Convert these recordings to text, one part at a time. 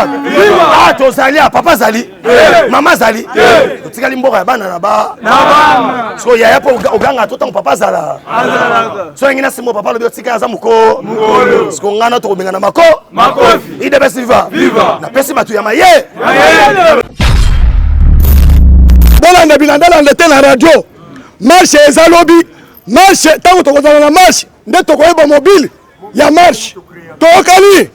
Ah, tozali a papa azali mama azali totikali mboka ya bana na ba sikoyo yaya mpo oganga to ntango papa azala so yangi na simo papa alobi otika aza moko siko ngai na tokobengana mako idps viva napesi bato ya maye Bolanda bilandalanda te na radio. Marche eza lobi. Marche ntango tokozala na marche nde tokoyeba mobile ya marche. Toyokani?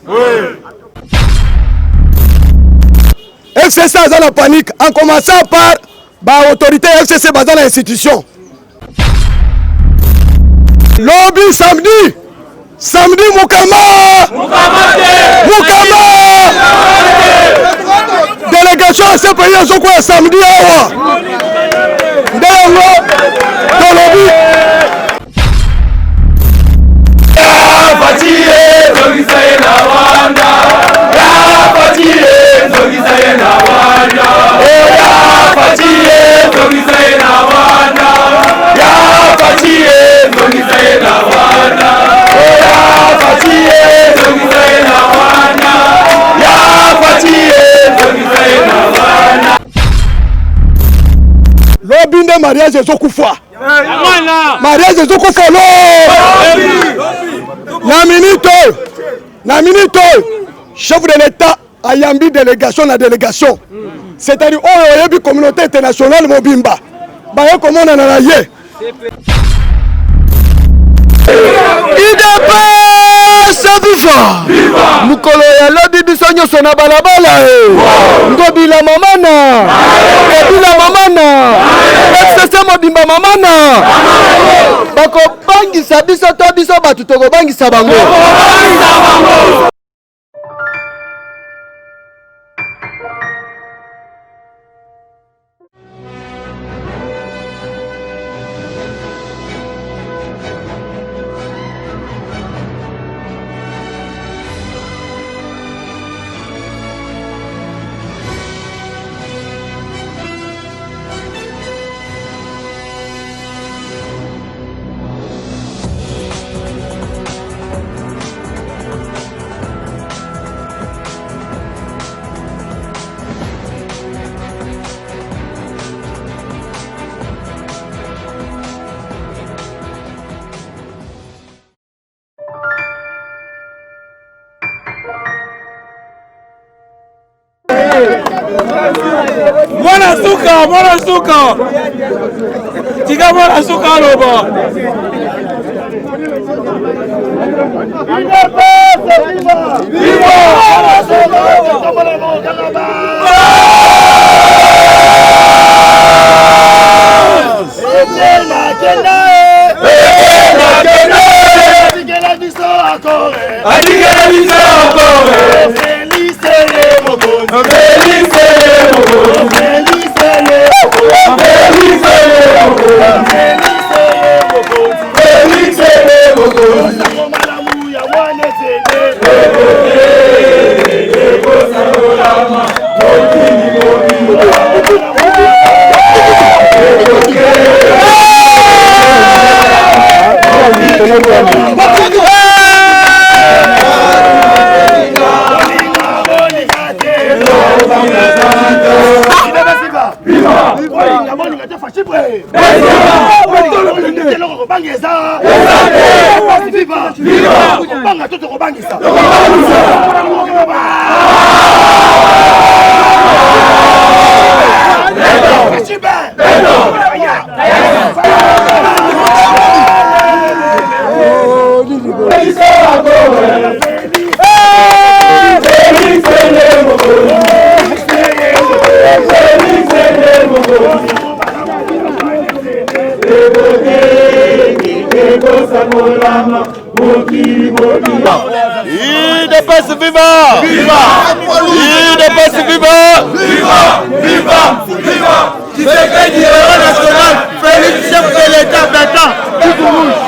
FCC aza na panique en commençant par ba autorité ya FCC baza na institution. Lobi samedi samedi mukama mukama délégation ya CPI ezokwea samedi awa nde yango tolobi Lobi nde mariage ezokufa. Mariage ezokufa lo na minute oyo, na minute oyo chef de l'État ayambi délégation na délégation, c'est-à-dire oyo oyebi communauté internationale mobimba baye komonana na ye. Udps viva! Mokolo ya lobi biso nyonso na balabala e Ngobila mamana Kabila mamana FCC mobimba mamana bakobangisa biso to biso bato tokobangisa bango. Mwana suka, mwana suka, tika mwana suka aloba. Kobanga to tokobangisa. UDPS viva! Viva! UDPS viva! Viva! Viva! Viva! Tshisekedi héros national, Félix chef de l'État Béton, Bikou rouge.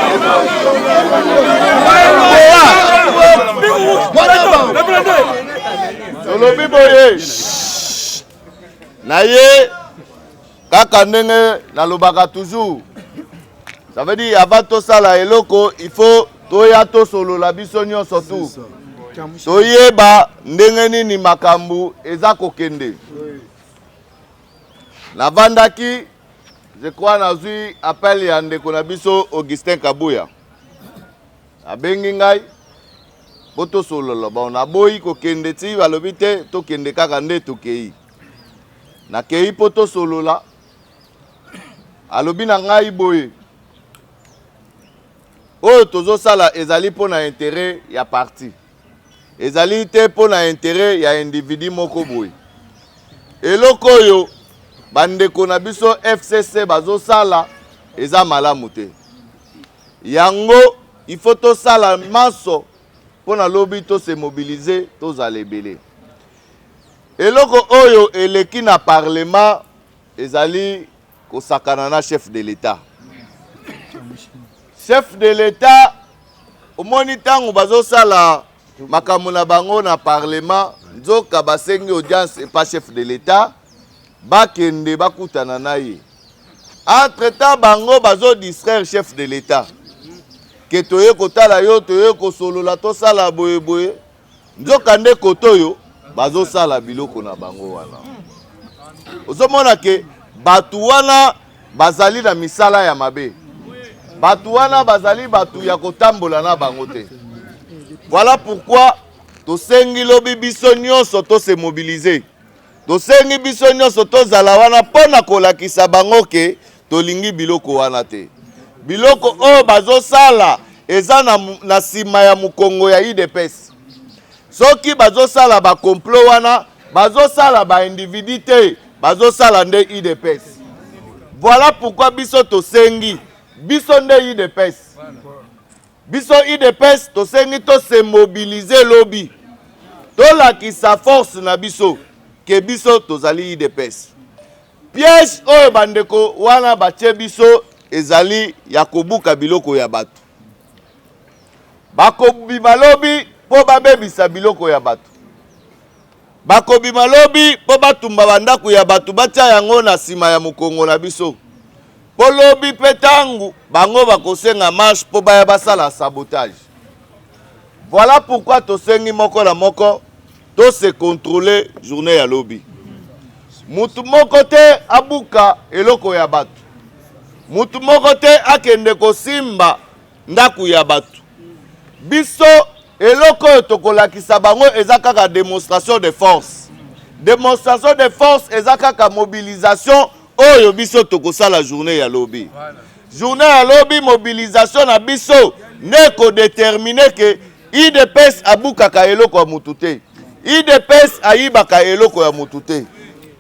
Tolobi boye na ye kaka ndenge nalobaka toujours, ça veut dire avant tosala eloko il faut toya tosolola biso nyonso tout. Toyeba ndenge nini makambo eza kokende. Navandaki, je crois nazwi appel ya ndeko na biso Augustin Kabuya. Abengi ngai mpo tosolola. Bon, naboyi kokende ti balobi te tokende kaka nde tokei. Nakei mpo tosolola. Alobi na ngai boye, oyo tozosala ezali mpo na interet ya parti, ezali te mpo na interet ya individu moko boye. Eloko oyo bandeko na biso FCC bazosala eza malamu te. Yango il faut tosala manso mpo na lobi to se mobiliser, tozala ebele. Eloko oyo eleki na parlement ezali kosakana na chef de l'État. Chef de l'État, omoni ntango bazosala makambo na bango na parlement, nzoka basengi audience epa chef de l'État, bakende bakutana na ye. Entre temps bango bazo distraire chef de l'État ke toye kotala yo, toye kosolola, tosala boye boye. Nzoka nde kote oyo bazosala biloko na bango wana, ozomona ke bato wana bazali na misala ya mabe, bato wana bazali bato ya kotambola na bango te. Voilà pourquoi tosengi lobi biso nyonso to se mobiliser, tosengi biso nyonso tozala wana mpo na kolakisa bango ke tolingi biloko wana te. Biloko oyo bazosala eza na nsima ya mokongo ya UDPS. Soki bazosala ba complot wana, bazosala ba individu te, bazosala nde UDPS. Voilà pourquoi biso tosengi, biso nde UDPS. Biso UDPS tosengi to se mobiliser lobi, tolakisa force na biso ke biso tozali UDPS. Piège oyo bandeko wana batie biso ezali ya kobuka biloko ya bato. Bakobima lobi mpo babebisa biloko ya bato. Bakobima lobi mpo batumba bandako ya bato, batia yango na nsima ya mokongo na biso. Mpo lobi mpe ntango bango bakosenga marche mpo baya basala sabotage. Voilà pourquoi tosengi moko na moko to se contrôler journée ya lobi. Mutu moko te abuka eloko ya bato. Mutu moko te akende kosimba ndako ya bato. Biso eloko oyo tokolakisa bango eza kaka démonstration de force. Démonstration de force eza kaka mobilisation oyo biso tokosala journée ya lobi. Journée ya lobi mobilisation na biso nde kodetermine ke UDPS abukaka eloko ya mutu te. UDPS ayibaka eloko ya mutu te.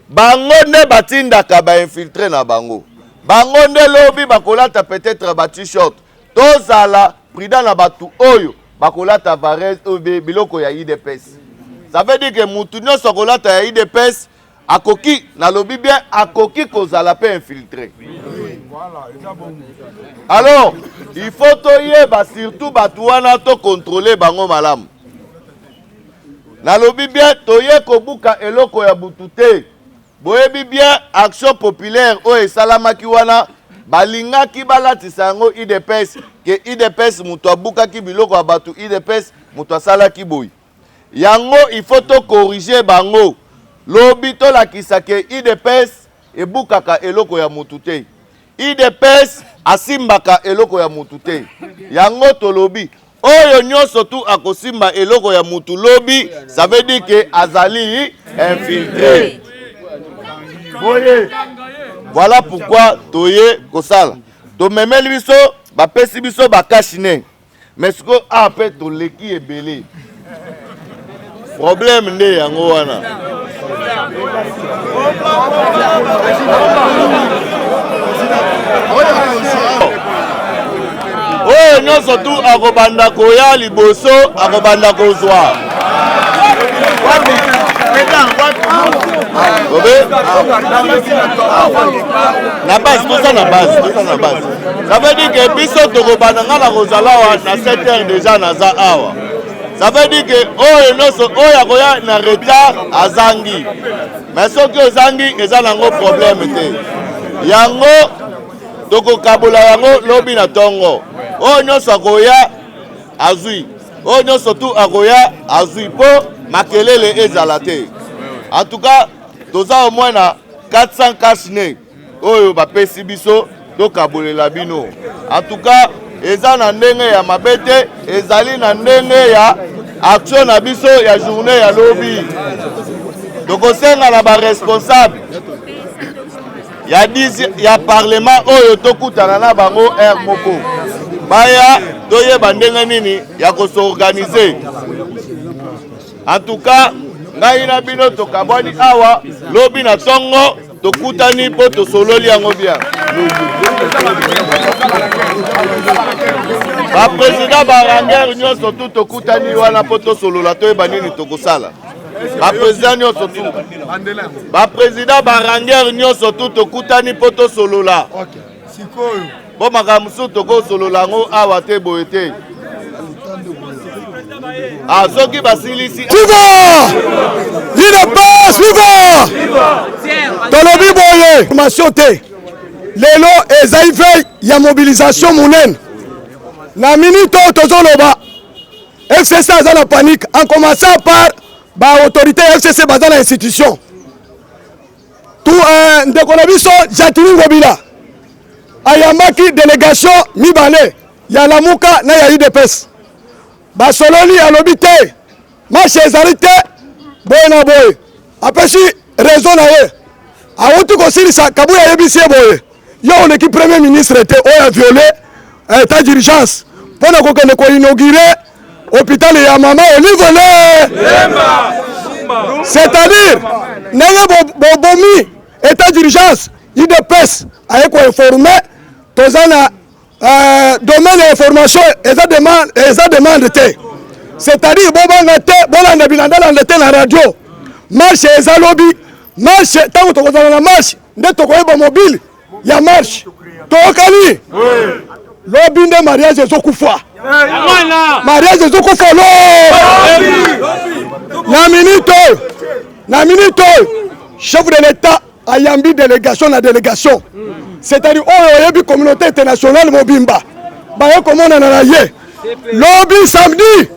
Bango nde batindaka ba infiltre na bango. Bango nde lobi bakolata peut-être ba t-shirt. Tozala prudent na batu oyo bakolata varese biloko ya UDPS. Ça veut dire que mutu nyonso akolata ya UDPS akoki, nalobi bien, akoki kozala pe infiltré. Alors, il faut toyeba surtout batu wana to contrôler bango malamu. Nalobi bien, toye kobuka eloko ya butu te. Boyebi bien action populaire oyo esalamaki wana, balingaki balatisa yango UDPS, ke UDPS moto abukaki biloko ya bato, UDPS moto asalaki boye. Yango il faut to corriger bango. Lobi tolakisa ke UDPS ebukaka eloko ya mutu te. UDPS asimbaka eloko ya mutu te. Yango tolobi oyo nyonso tu akosimba eloko ya mutu lobi, ça veut dire que azali infiltré. Boye. Voilà pourquoi toye kosala. Tomemeli biso, bapesi biso ba cache-nez. Mais sikoyo awa mpe toleki ebele, problème nde yango wana. Oyo nyonso tu akobanda koya liboso akobanda kozwa. Obe? Na base, toza na base, toza na base. Ça veut dire que biso tokobanda, nga nakozala awa na 7 heures déjà naza awa. Ça veut dire que oyo nyonso oyo akoya na retard azangi. Mais soki ozangi eza nango problème te. Yango tokokabola yango lobi na tongo. Oyo nyonso akoya azwi. Oyo nyonso tu akoya azwi mpo makelele ezala te. En tout cas, toza au moins na 400 cache-nez oyo bapesi biso tokabolela bino. En tout cas, eza na ndenge ya mabe te, ezali na ndenge ya action na biso ya journée ya lobi. Tokosenga na ba responsable ya 10 ya parlement oyo tokutana na bango heure moko baya toyeba ndenge nini ya kosorganize. En tout cas, ngai na bino tokabwani awa, lobi na tongo tokutani mpo tosololi yango bien. Ba président ba rangeur nyonso tu tokutani wana mpo tosolola toyeba nini tokosala. Ba président nyonso tu, ba président ba rangeur nyonso tu tokutani mpo tosolola. Mpo makambo mosusu tokosolola yango awa te boye te. Ah, soki basilisi Viva! UDPS viva! Tolobi boye formation te lelo ezali veille ya mobilisation monene na minute oyo tozoloba FCC aza na panique en commençant par ba autorité ya FCC baza na institution tout euh, ndeko na biso Jatini Ngobila ayambaki délégation mibale ya Lamuka na ya UDPS basololi alobi te marche ezali te boye na boye apesi raison na ye awuti kosilisa Kabuya ayebisi ye boye yo oleki premier ministre te oyo aviole eh, état d'urgence mpo na kokende koinaugure hôpital ya mama Olive le c'est-à-dire ndenge bobomi état d'urgence UDPS aye koinforme toza na Euh, domaine ya information eza demande, eza demande te c'est-à-dire bobanga te bolanda bilandalanda te na radio marche eza lobi marche ntango tokozala na marche nde tokoyeba mobile ya marche toyokani lobi nde mariage ezokufa mariage ezokufa lo na minute oyo na minute oyo chef de l'état ayambi délégation na délégation c'est-à-dire oyo oyebi communauté internationale mobimba baye komonana na ye lobi samedi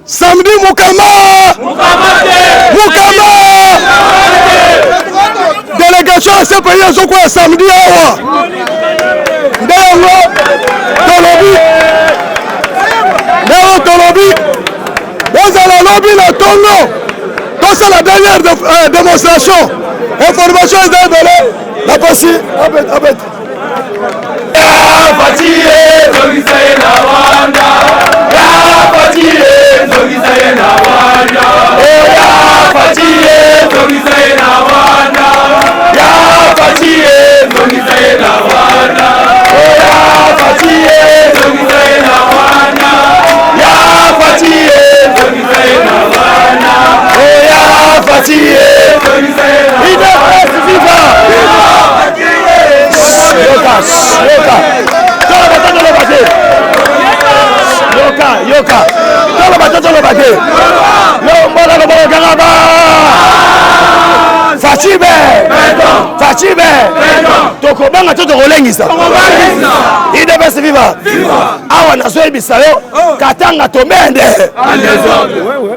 samedi mukama mukama délégation ya CPI ezokwea samedi awa nde yango tolobi nde yango tolobi bozala lobi na tongo tosala dernière euh, démonstration information eza ebele napesi abet abet Yoka, yoka. Toloba te, toloba te. Lombola loboko kanga ba. Fatshi be. Fatshi be. Tokobanga to tokolengisa. Udps viva. Awa nazoyebisa yo oh. Katanga tomende.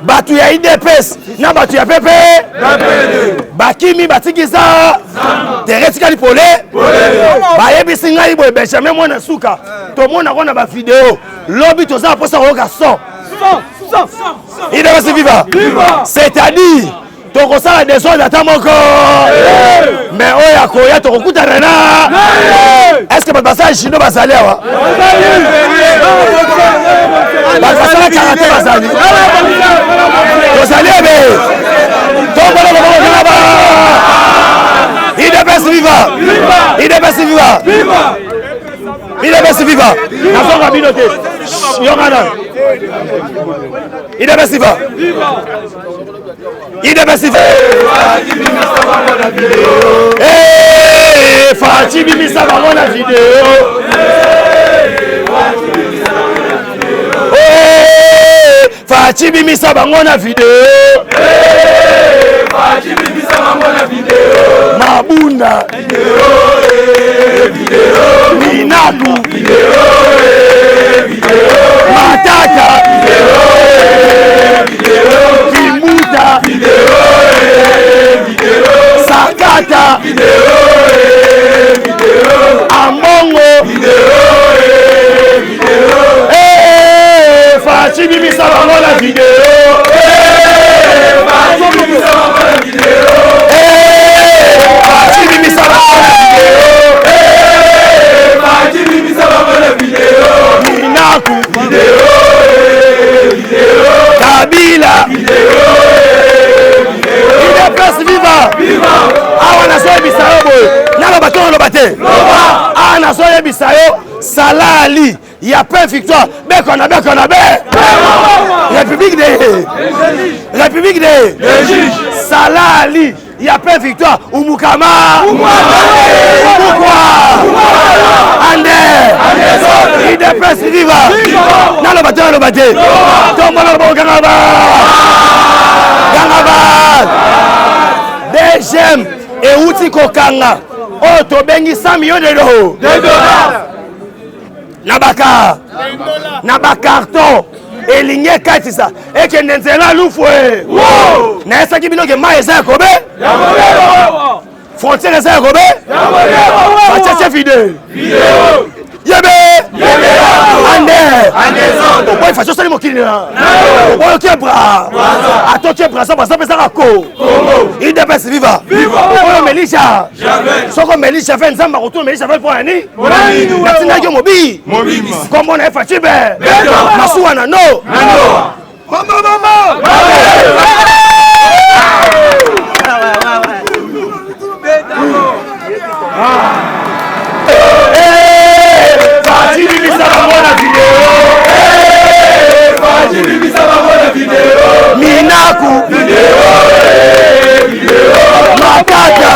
Bato ya udps na bato ya pepe bakimi batiki za tere etikali pole. Bayebisi ngai boye Benjamin mwana suka tomonako na bavideo lobi toza na mposa koyoka son. Udps viva. C'est-à-dire tokosala desordre ata moko mais oyo akoya tokokutana na est ce que bato basala judo bazali awa bato basala karate bazali tozali ebe tombona loboko kaka ba udps viva udps viva udps viva nazonga bino te yongana udps viva udps viva Fatshi bimisa bango na video Fatshi bimisa bango na video Mabunda Minaku Matata. Matata Ambongo Eh, Fatshi bimisa bango na video Fatshi bimisa bango na video Fatshi bimisa bango na video Fatshi bimisa bango na video Minaku video Kabila UDPS viva awa nazoyebisa yo boye naloba to naloba te awa nazoyebisa yo salali ya pe victoire bekona bekona be république de république de salali ya pe victoire umukama umukwa ande idps viva naloba te naloba te tombola loboko ganga ba ganga ba dgm euti kokanga oyo tobengi 100 millions de dollars na baka na bakarton elingi ekatisa ekende nzela lufu e nayesaki bino ke mai eza ya kobe frontière eza ya kobe batiatie vide yebe ande oboyi faci osali mokili na oboyi okie bra atokie braza braza mpe ezaka ko idps viva oboyi omelija soko omeli javel nzambe akotuna omeli javel mpo ya nini natindaki yo mobi nkombo na ye facibe masuwa na no mama mama Minaku Matata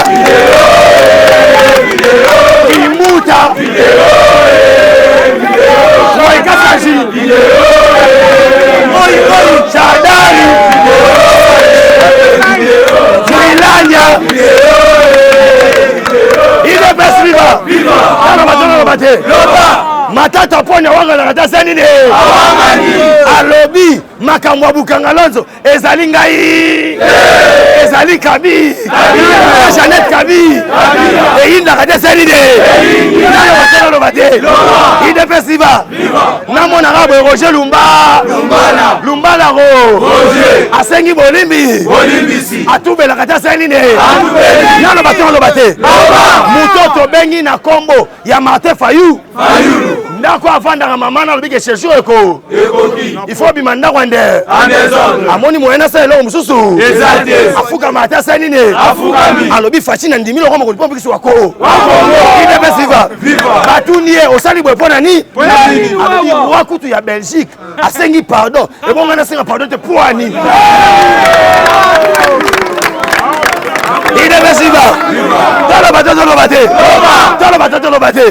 Kimbuta Moi Kasaji Moi Moi Chadari Milanya Idps viva Aloba te aloba te Matata Ponya wangalaka te asali nini alobi makambo ya Bukanga Lonzo ezali ngai ezali kabi Jeannette Kabi eyindaka te esali de naloba te naloba te idps viva namonaka boye Roger Lumba Lumbala ko asengi bolimbi atubelaka te asali nini naloba te naloba te moto tobengi na nkombo ya Martin Fayulu ndako afandaka mama na alobi ke séjour eko il faut obima ndako ande amoni moyen asala eloko mosusu afukama ata asali nini alobi faci na ndimi loko mokoli mpo mbikisi wako idps viva batuni ye osali boye mpo na nini alobi roi kutu ya belgique asengi pardon ebonga nasenga pardon te mpo nini idps viva toloba te toloba te toloba te toloba te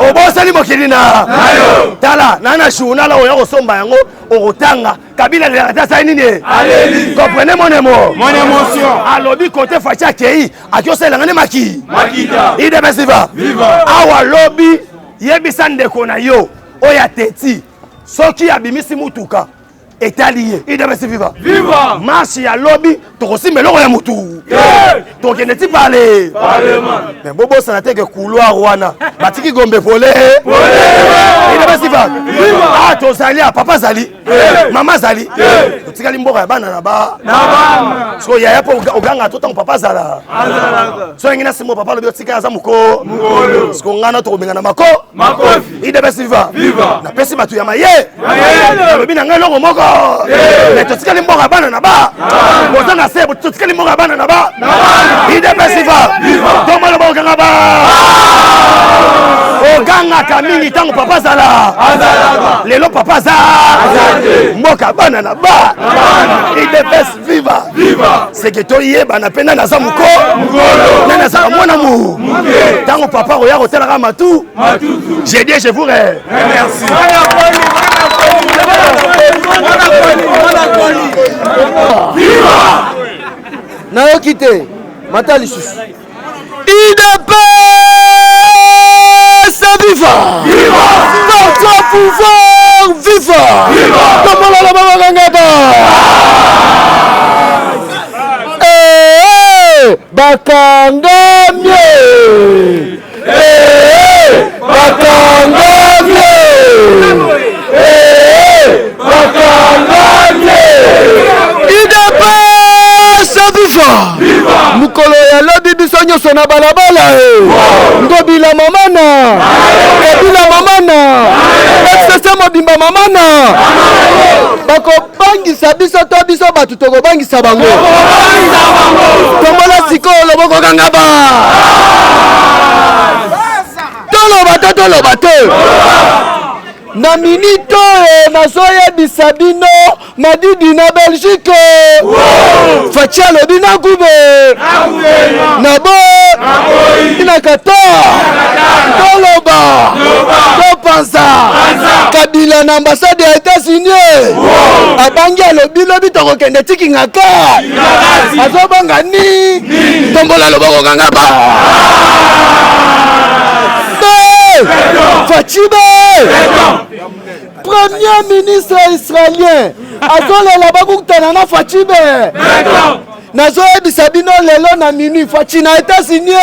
obosani mokili na tala na na journal oyo kosomba yango okotanga kabila alelaka te asali nini comprenez mon emo mon émotion alobi kote faci akei akiosalelanga nde maki idps viva awa lobi yebisa ndeko na yo oyo ateti soki abimisi mutuka etali ye idps viva viva marche ya lobi tokosimba eloko ya mutu tokende ti pale me bobosana te ke couloir wana batiki gombe pole idps viva ah tozali a papa azali mama azali totikali mboka ya bana na ba sikoyo yaya mpo oganga to ntango papa azala so yangi na simo papa alobi otika aza moko sikoyo ngai na tokobengana mako idps viva napesi bato ya maye alobi na ngai eloko moko me totikali mboka bana na ba boza na se totikali mboka bana na ba idps viva tomona bokanga ba ogangaka mingi ntango papa azala lelo papa aza mboka bana na ba idps viva seke toyebana mpe nani aza moko nani azala mwana mu ntango papa akoya kotalaka matu j'ai dit je vous remercie nayoki te mata lisusu idps viva parti au pouvoir viva tomalala babakangaba Eh, bakangami eh, bakangami eh, bakangami UDPS viva mokolo ya lobi biso nyonso na balabala e ngobila mamana kabila mamana fcc mobimba mamana bakobangisa biso to biso bato tokobangisa bango tombola sikoyo loboko kanga ba toloba to toloba te na minite oyo nazoyebisa bino madidi na belgique faci alobi na gube na bo na qatar toloba topanza kabila na ambassade ya etats-unis abangi alobi lobi tokokende ti kingaka azobanga ni tombola loboko kanga ba Fatshi be premier ministre israélien azolela bakutana na Fatshi be nazoyebisa bino lelo na minuit Fatshi na États-Unis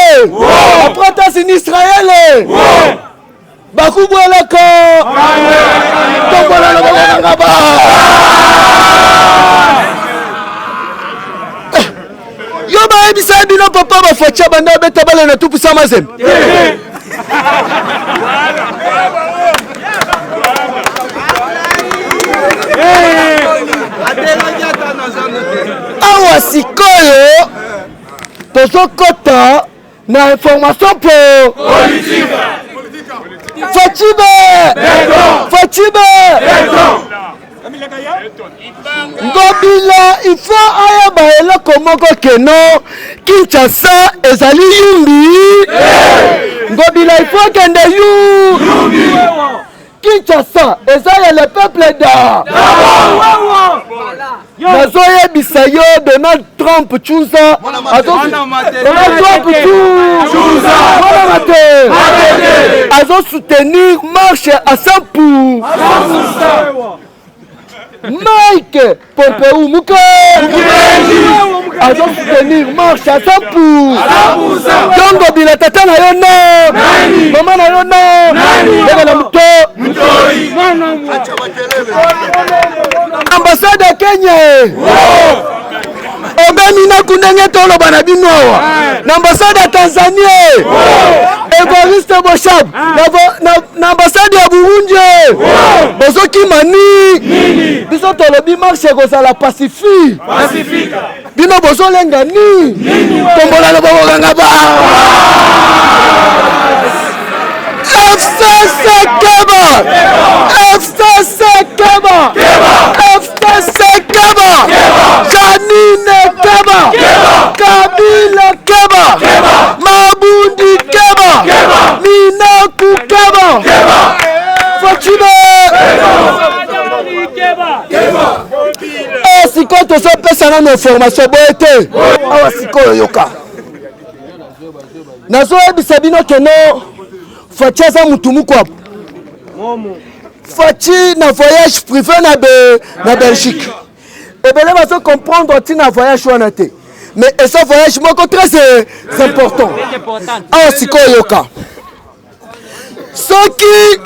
après États-Unis Israël bakubwelaka tombola loboko nanga ba eh, yo bayebisa bino papa bafatia banda abeta bale na tupusa mazembe awa sikoyo tozokɔta na information po Fatshi be Fatshi be Ngobila il faut ayeba eloko moko keno Kinshasa ezali yumbi Ngobila il faut akende yu Kinshasa eza ya le peuple da nazoyebisa yo Donald Trump Tchuza Donald Trump Tchuza mwana mate azo soutenir marche à 100 pour Mike Pompeo Muke azo soutenir marche à 100 pour Dongo bila tata na yo no mama na yo no bebe na moto ambassade ya Kenya obemi naku ndenge toloba na bino awa na ambassade ya Tanzanie Evariste Boshab na ambassade ya Burundi bozokima ni biso tolobi marche ekozala pacifique bino bozolenga ni tombola loboko kanga ba FCC Keba FCC Keba FCC Keba Janine Keba Kabila Keba Mabundi Keba Minaku Keba Fatshi awa sikoyo tozopesa nano information boye te awa sikoyo yoka nazoyebisa bino keno Fatshi aza mutu mukwabu Fatshi na voyage privé na, be, na Belgique ebele bazo comprendre ntina voyage wana te mais eza voyage moko très important awa sikoyo yoka soki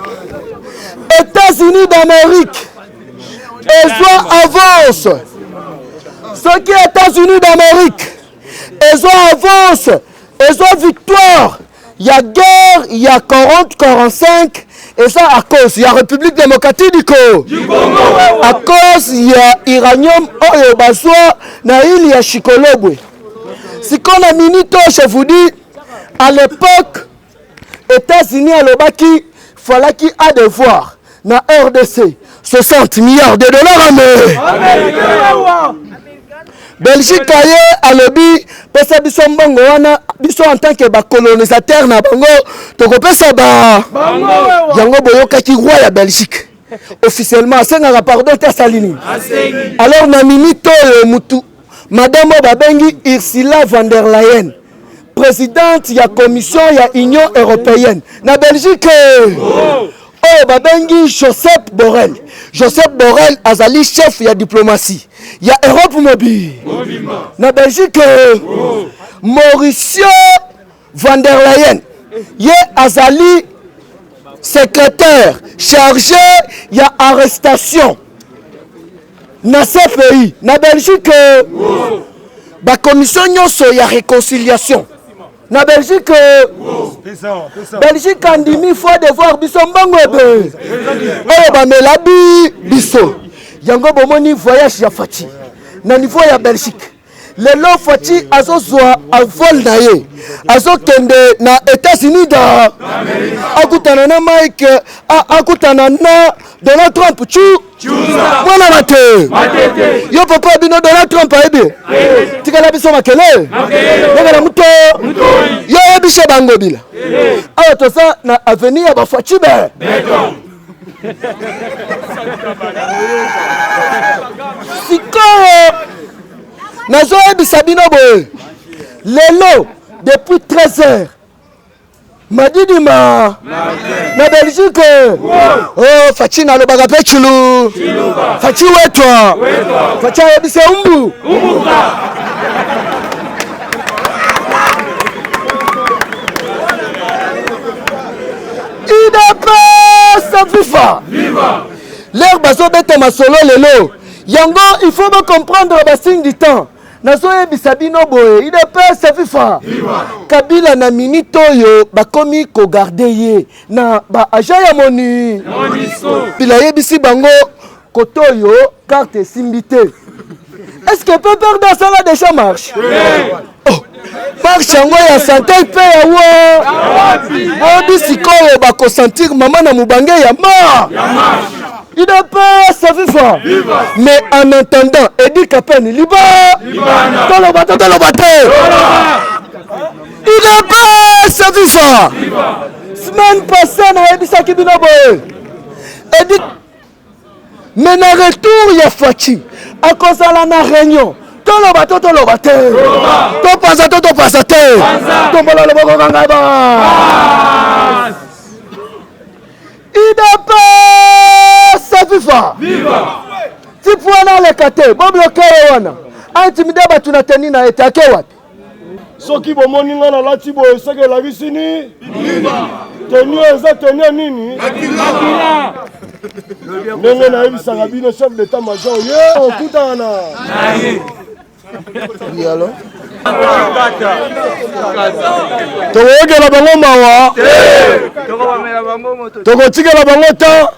États-Unis d'Amérique ezwa avance soki États-Unis d'Amérique ezwa avance ezwa victoire ya guerre ya 40 45 eza à cause ya République démocratique du Congo à cause ya uranium oyo bazwa na île ya Chikolobwe sikoyo na minute oyo je vous dis à l'époque États-Unis alobaki falaki a devoir na RDC 60 milliards de dollars américains. Belgique aye alobi pesa biso mbongo wana biso en tant que ba colonisateur na bango tokopesa ba yango boyokaki roi ya Belgique officiellement asengaka pardon te asali nini alors na minute oyo mutu madame oyo babengi Ursula von der Leyen présidente ya commission ya Union européenne na Belgique oh. oyo babengi Joseph Borrell. Joseph Borrell azali chef ya diplomatie ya Europe mobi na Belgique oh. Mauricio van der Leyen ye azali secrétaire chargé ya arrestation na CPI na Belgique bakomission nyonso ya réconciliation na Belgique Belgique andimi faut devoir biso mbongo ebe oyo bamela bi biso yango bomoni voyage ya Fatshi na niveau ya Belgique lelo Fatshi azozwa vol na ye azokende na États-Unis da akutana na Mike akutana na Donald Trump chu mwana mate yo papa bino Donald Trump ayebi tikala biso makele ndenge na moto yo oyebisa bango bila awa toza na avenir ya bafatshi be sikoyo nazoyebisa bino boye lelo depuis 13 heures madidi ma na belgique oh, faci nalobaka mpe chulu faci wetwa faci ayebisa umbu udps viva lere bazobeta masolo lelo yango il faut bocomprendre basigne du temps nazoyebisa bino boye udps viva kabila na minute oyo bakomi kogarde ye na baagent ya moni bila ayebisi bango kote oyo carte esimbi te est ce que pprd asala déjà marche oh, marche yango ya sante mpe ya wa boyebi sikoyo bakosentir mama na mobange ya ma udps viva mais en attendant edi kapeni liba toloba to toloba te udps viva semaine passée nayebisaki bino boye edi mais na retour ya Fatshi akozala na réunion toloba to toloba te topanza to topanza te tombola loboko kanga ba idps viva tipu wana aleka te bobloke ye wana aintimide bato na teni na ye te ake wapi Soki bomoni nga nalati boye seke elakisi ni teni oyo eza teni ya nini? Ndenge nayebisaka bino chef d'état major ye okutana na tokoyokela bango mawa, tokotikela bango temps.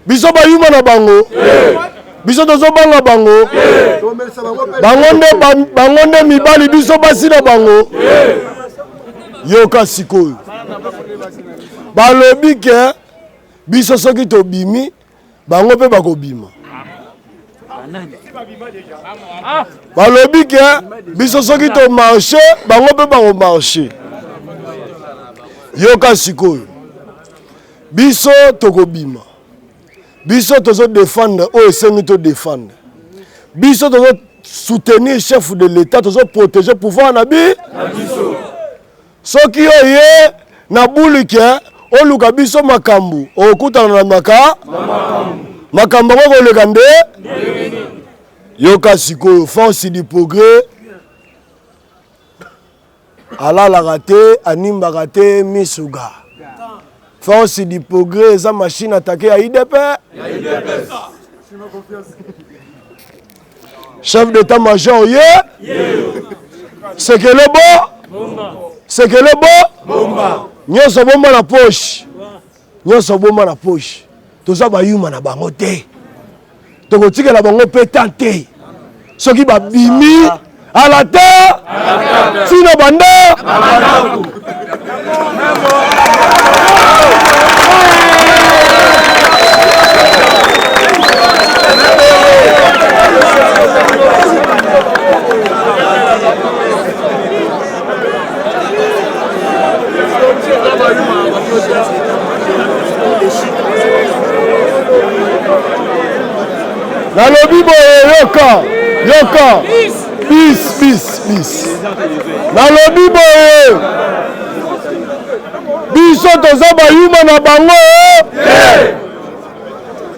Biso bayuma na bango, biso tozobanga bango, bango nde bango nde mibali, biso basi na bango. Yoka sikoyo, balobi ke biso soki tobimi bango mpe bakobima. Balobi ke biso soki tomarche bango mpe bakomarche. Yoka sikoyo, Biso tokobima, biso tozo defendre oyo esengi to defendre, biso tozo soutenir chef de l'etat, tozo proteger pouvoir na bi soki oye na bulike oluka biso makambo okutana na maka makambo yango koleka nde yoka sikoyo force du progrès Alalaka te, animbaka te, misu ga. Force du progrès eza machine attaque ya IDP. Chef d'état major ye. Sekele bo. Sekele bo. Nyonso bomba na poche. Nyonso bomba na poche. Toza bayuma na bango te. Tokotikela bango pe temps te. Soki babimi alata tina banda nalobi boye yoka yoka bis bis bis nalobi boye biso toza bayuma na bango eh?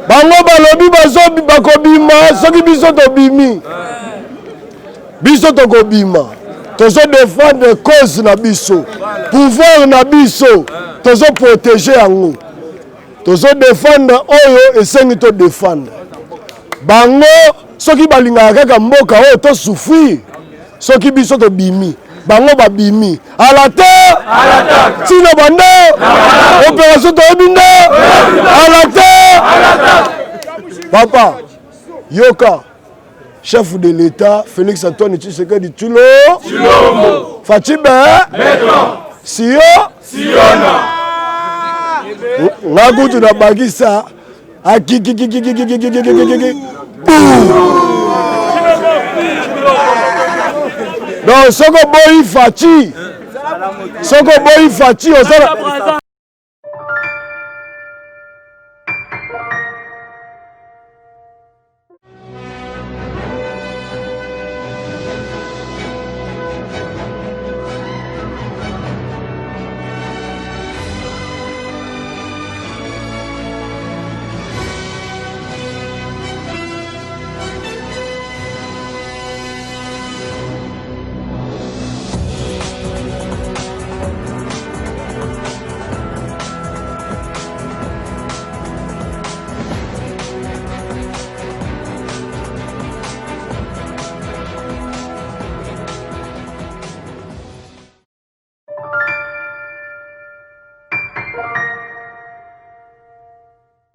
bango balobi bakobima soki biso tobimi biso tokobima. Tozo défendre cause na biso, pouvoir na biso, tozo protéger yango. Tozo défendre oyo esengi to défendre. Bango soki balingaka kaka mboka oyo to souffrir, soki biso tobimi, bango babimi ala te ntina banda opération toyebi nde ala te. Papa yoka, chef de l'État Félix Antoine Tshisekedi Tshilo Fatshi be Sio nga kutu na bakisa akikikikikikikikikiki. Donc soki oboyi Fatshi, soki oboyi Fatshi osala.